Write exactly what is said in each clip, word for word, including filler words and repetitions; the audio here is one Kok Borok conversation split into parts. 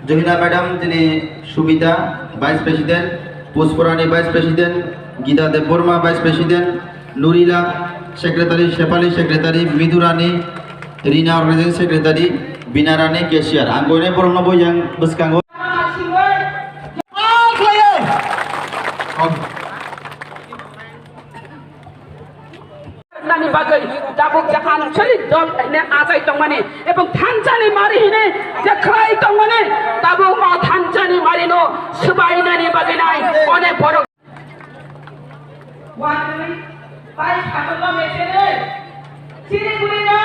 Johina Madam, tini Sumita, Vice President, Puspurani, Vice President, Gita Debbarma, Vice President, Nurila, Secretary, Shefali, Secretary, Midurani, Rina, Organizing Secretary, Binarani, Cashier. Ang gone borokno bo yang bwskango. Nani bagwi tabuk je anchalik dol hine achai tongmani ebong thansa ni mari hine je khlai tongmani, tabuk o thansa ni mari no swbainani bagwi nai onek borok. Watwi pai khatungma mechene chini gurina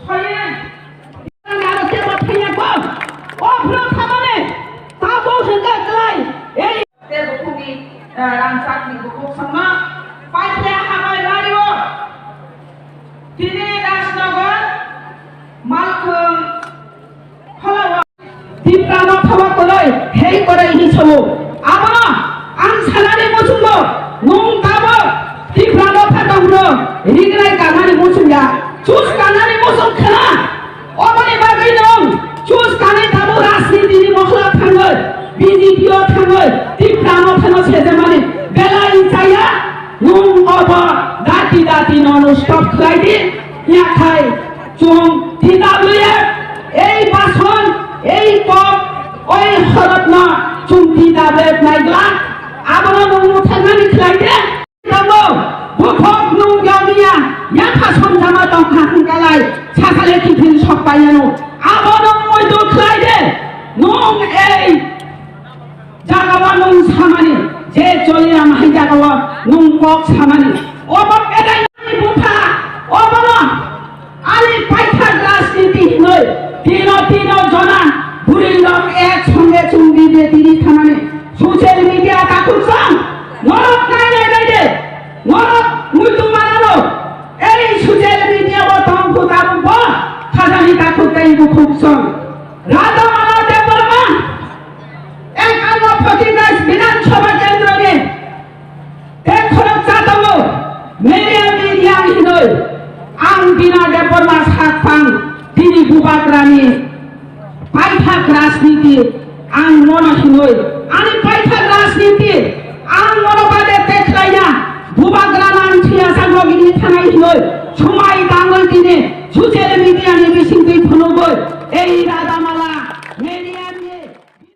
soyen. Naro tebo thaiya kok. O phro thamane. Tabo hwnkha klai. Ei. Tei bukhukni, eh, rangchakni bukhuk songma. Paithaya hamai lario. Tini Rajnagar, Malkhung, Phalao. Tipra Motha bo kwrwi, hei kwrwi hinwi sao. Abono ang sanani muchungo, nwng tabuk Tipra Motha tongphuru, rignai kanani muchung ya, chus kanani muchung khna. Oboni bagwi nwng chus kanwi tabuk rajniti ni moholo thangwi, B J P o thangwi, Tipra Motha no sejamani belai chaya, nwng obo dati dati nono stop khlai di, yakhai. Chwng T W F, ei bason, ei kok, oi horotno chwng T W F naigla, abono nwng mwthangmani khlai de. Tongo, bukhuk nwng yogya, yapha sonjama tongkha hwnkhalai, sakale kiphil sokpaiyano, abono muitu khlai de, nwng ei Jagao nwng samani, je Joliram hai jagao nwng kok samani. Obo kedaini bupha, obono ani paithak rajniti hinwi tino tino jona bwrwi rok ek songe chumbi de tini thamani. Social media takhuk song, norok nai nai nai de, norok muitu manano. Ei social media o tong khu tabuk bo khajani takhuk tei bukhuk song. Radha Mala Debbarma, Ekanno Photi Bidhan Sabha Kendroni tei khorok chatango media media hinwi ang Bina Debbarma sakphang tini Bubagrani paithak rajniti ang nono hinwi ani paithak rajniti